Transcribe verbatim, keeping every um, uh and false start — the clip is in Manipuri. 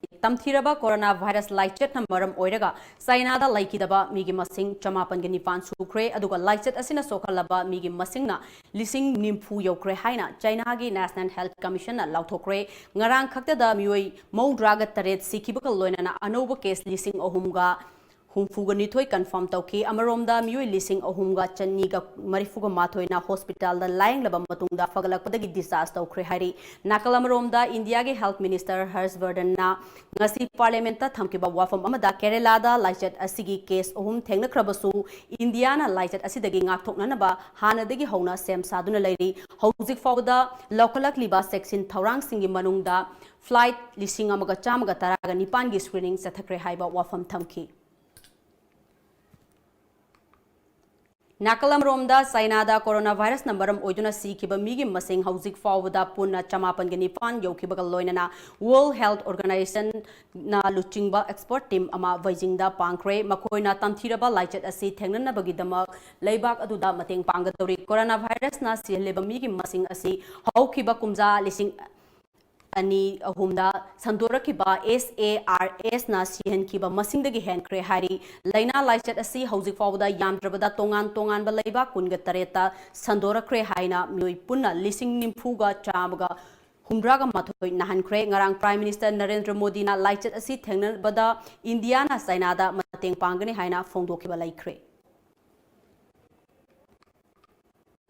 ꯇꯝꯊꯤꯔꯕ ꯀꯣꯔꯣꯅꯥ ꯚꯥꯏꯔꯁ ꯂꯥꯏꯆꯠꯅ ꯃꯔꯝ ꯑꯣꯏꯔꯒ ꯆꯥꯏꯅꯥꯗ ꯂꯩꯈꯤꯗꯕ ꯃꯤꯒꯤ ꯃꯁꯤꯡ ꯆꯃꯥꯄꯟꯒ ꯅꯤꯄꯥꯟ ꯁꯨꯈ꯭ꯔꯦ, ꯑꯗꯨꯒ ꯂꯥꯏꯆꯠ ꯑꯁꯤꯅ ꯁꯣꯛꯍꯜꯂꯕ ꯃꯤꯒꯤ ꯃꯁꯤꯡꯅ ꯂꯤꯁꯤꯡ ꯅꯤꯐꯨ ꯌꯧꯈ꯭ꯔꯦ ꯍꯥꯏꯅ ꯆꯥꯏꯅꯥꯒꯤ National Health Commission ꯅ ꯂꯥꯎꯊꯣꯛꯈ꯭ꯔꯦ꯫ ꯉꯔꯥꯡ ꯈꯛꯇꯗ ꯃꯤꯑꯣꯏ ꯃꯧꯗ꯭ꯔꯥꯒ ꯇꯔꯦꯠ ꯁꯤꯈꯤꯕꯒ ꯂꯣꯏꯅꯅ ꯑꯅꯧꯕ ꯀꯦꯁ ꯂꯤꯁꯤꯡ ꯑꯍꯨꯝꯒ ꯍꯨꯝꯐꯨꯒ ꯅꯤꯊꯣꯏ confirm ꯇꯧꯈꯤ꯫ ꯑꯃꯔꯣꯝꯗ ꯃꯤꯑꯣꯏ ꯂꯤꯁꯤꯡ ꯑꯍꯨꯝꯒ ꯆꯅꯤꯒ ꯃꯔꯤꯐꯨꯒ ꯃꯥꯊꯣꯏꯅ ꯍꯣꯁꯄꯤꯇꯥꯜꯗ ꯂꯥꯌꯦꯡꯂꯕ ꯃꯇꯨꯡꯗ ꯐꯒꯠꯂꯛꯄꯗꯒꯤ discharge ꯇꯧꯈ꯭ꯔꯦ ꯍꯥꯏꯔꯤ꯫ ꯅꯥꯀꯜ ꯑꯃꯔꯣꯝꯗ ꯏꯟꯗꯤꯌꯥꯒꯤ Health Minister ꯍꯔꯁ ꯕꯔꯙꯟꯅ ꯉꯁꯤ ꯄꯥꯔꯂꯤꯌꯥꯃꯦꯟꯠꯇ ꯊꯝꯈꯤꯕ ꯋꯥꯐꯝ ꯑꯃꯗ ꯀꯦꯔꯦꯂꯥꯗ ꯂꯥꯏꯆꯠ ꯑꯁꯤꯒꯤ ꯀꯦꯁ ꯑꯍꯨꯝ ꯊꯦꯡꯅꯈ꯭ꯔꯕꯁꯨ ꯏꯟꯗꯤꯌꯥꯅ ꯂꯥꯏꯆꯠ ꯑꯁꯤꯗꯒꯤ ꯉꯥꯛꯊꯣꯛꯅꯅꯕ ꯍꯥꯟꯅꯗꯒꯤ ꯍꯧꯅ ꯁꯦꯝ ꯁꯥꯗꯨꯅ ꯂꯩꯔꯤ꯫ ꯍꯧꯖꯤꯛ ꯐꯥꯎꯕꯗ ꯂꯧꯈꯠꯂꯛꯂꯤꯕ ꯆꯦꯛꯁꯤꯟ ꯊꯧꯔꯥꯡꯁꯤꯡꯒꯤ ꯃꯅꯨꯡꯗ flight ꯂꯤꯁꯤꯡ ꯑꯃꯒ ꯆꯥꯝꯃꯒ ꯇꯔꯥꯒ ꯅꯤꯄꯥꯟꯒꯤ screening ꯆꯠꯊꯈ꯭ꯔꯦ ꯍꯥꯏꯕ ꯋꯥꯐꯝ ꯊꯝꯈꯤ꯫ ꯅꯥꯀꯜ ꯑꯃꯔꯣꯝꯗ ꯆꯥꯏꯅꯥꯗ ꯀꯣꯔꯣꯅꯥ ꯚꯥꯏꯔꯁꯅ ꯃꯔꯝ ꯑꯣꯏꯗꯨꯅ ꯁꯤꯈꯤꯕ ꯃꯤꯒꯤ ꯃꯁꯤꯡ ꯍꯧꯖꯤꯛ ꯐꯥꯎꯕꯗ ꯄꯨꯟꯅ ꯆꯃꯥꯄꯟꯒ ꯅꯤꯄꯥꯟ ꯌꯧꯈꯤꯕꯒ ꯂꯣꯏꯅꯅ World Health Organization ꯅ ꯂꯨꯆꯤꯡꯕ expert team ꯑꯃ ꯕꯩꯖꯤꯡꯗ ꯄꯥꯡꯈ꯭ꯔꯦ꯫ ꯃꯈꯣꯏꯅ ꯇꯝꯊꯤꯔꯕ ꯂꯥꯏꯆꯠ ꯑꯁꯤ ꯊꯦꯡꯅꯅꯕꯒꯤꯗꯃꯛ ꯂꯩꯕꯥꯛ ꯑꯗꯨꯗ ꯃꯇꯦꯡ ꯄꯥꯡꯒꯗꯧꯔꯤ꯫ ꯀꯣꯔꯣꯅꯥ ꯚꯥꯏꯔꯁꯅ ꯁꯤꯍꯜꯂꯤꯕ ꯃꯤꯒꯤ ꯃꯁꯤꯡ ꯑꯁꯤ ꯍꯧꯈꯤꯕ ꯀꯨꯝꯖꯥ ꯂꯤꯁꯤꯡ ꯑꯅꯤ ꯑꯍꯨꯝꯗ ꯁꯟꯗꯣꯔꯛꯈꯤꯕ SARS ꯅ ꯁꯤꯍꯟꯈꯤꯕ ꯃꯁꯤꯡꯗꯒꯤ ꯍꯦꯟꯈ꯭ꯔꯦ ꯍꯥꯏꯔꯤ꯫ ꯂꯥꯏꯅꯥ ꯂꯥꯏꯆꯠ ꯑꯁꯤ ꯍꯧꯖꯤꯛ ꯐꯥꯎꯕꯗ ꯌꯥꯝꯗ꯭ꯔꯕꯗ ꯇꯣꯉꯥꯟ ꯇꯣꯉꯥꯟꯕ ꯂꯩꯕꯥꯛ ꯀꯨꯟꯒ ꯇꯔꯦꯠꯇ ꯁꯟꯗꯣꯔꯛꯈ꯭ꯔꯦ ꯍꯥꯏꯅ ꯃꯤꯑꯣꯏ ꯄꯨꯟꯅ ꯂꯤꯁꯤꯡ ꯅꯤꯐꯨꯒ ꯆꯥꯝꯃꯒ ꯍꯨꯝꯗ꯭ꯔꯥꯒ ꯃꯥꯊꯣꯏ ꯅꯥꯍꯟꯈ꯭ꯔꯦ꯫ ꯉꯔꯥꯡ Prime Minister ꯅꯔꯦꯟꯗ꯭ꯔ ꯃꯣꯗꯤꯅ ꯂꯥꯏꯆꯠ ꯑꯁꯤ ꯊꯦꯡꯅꯕꯗ ꯏꯟꯗꯤꯌꯥꯅ ꯆꯥꯏꯅꯥꯗ ꯃꯇꯦꯡ ꯄꯥꯡꯒꯅꯤ ꯍꯥꯏꯅ ꯐꯣꯡꯗꯣꯛꯈꯤꯕ ꯂꯩꯈ꯭ꯔꯦ꯫